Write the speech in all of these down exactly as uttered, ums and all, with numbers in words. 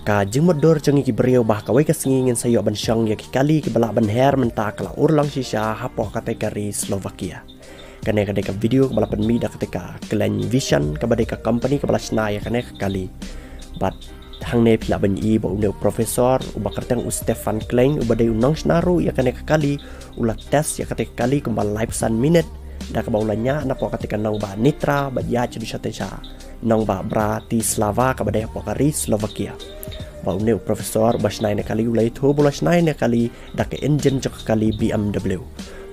Ka jingmutdur jong ngi ki briew ba ha kawei ka sngi ngin sa ïoh ban shong ïa ki kali kiba lah ban her mynta ka la urlong shisha hapoh katei ka ri Slovakia. Kane ka dei ka video kaba la pynmih da katei ka Klein Vision kaba dei ka company kaba la shna ïa kane ka kali. Bad hangne phi lah ban i ba une u professor uba kyrteng u Stefan Klein uba dei u nongshna ruh ïa kane ka kali u la test ïa katei ka kali kumba laiphew san minit da kaba u la ñiah napoh katei ka nongbah Nitra bad ïaid sha dusha tei sha nongbah Bratislava kaba dei hapoh ka ri Slovakia. Ba une u professor ba shna ïa kane ka kali u la ïathuh ba u la shna ïa kane ka kali da ka engine jong ka kali B M W.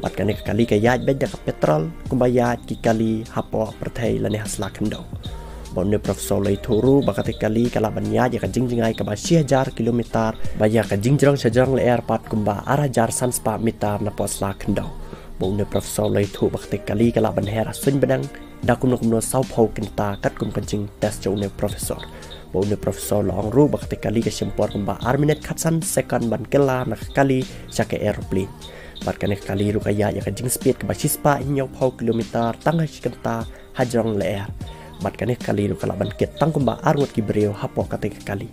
Bad kane ka kali ka ïaid beit da ka petrol kumba ïaid ki kali hapoh pyrthei lane ha sla khyndew. Ba une u professor u la ïathuh ruh ba katei ka kali ka lah ban ïaid ïa ka jingjngai kaba shi hajar kilometer bad ïa ka jingjrong shajrong lyer pat kumba ar hajar san spah meter napoh sla khyndew. Ba une u professor u la ïathuh ba katei ka kali ka lah ban her ha suiñ bneng da kumno kumno sawphew kynta katkum ka jingtest jong une u professor. Ba une u professor u la ong ruh ba katei ka kali ka shim por kumba ar minit khatsan second ban kylla na ka kali sha ka aeroplane. Bad kane ka kali ruh ka ïaid ïa ka jingspeed kaba shispah hynñiewphew kilometer tang ha shi kynta hajrong lyer. Bad kane ka kali ruh ka lah ban kit tang kumba arngut ki briew hapoh katei ka kali.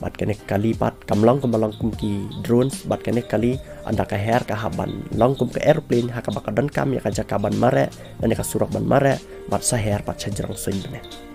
Bad kane ka kali pat kam long kumba long kum ki drones, bad kane ka kali ynda ka her ka hap ban long kum ka aeroplane ha kaba ka donkam ïa ka jaka ban mareh lane ka surok ban mareh bad sa her pat shajrong suiñ bneng.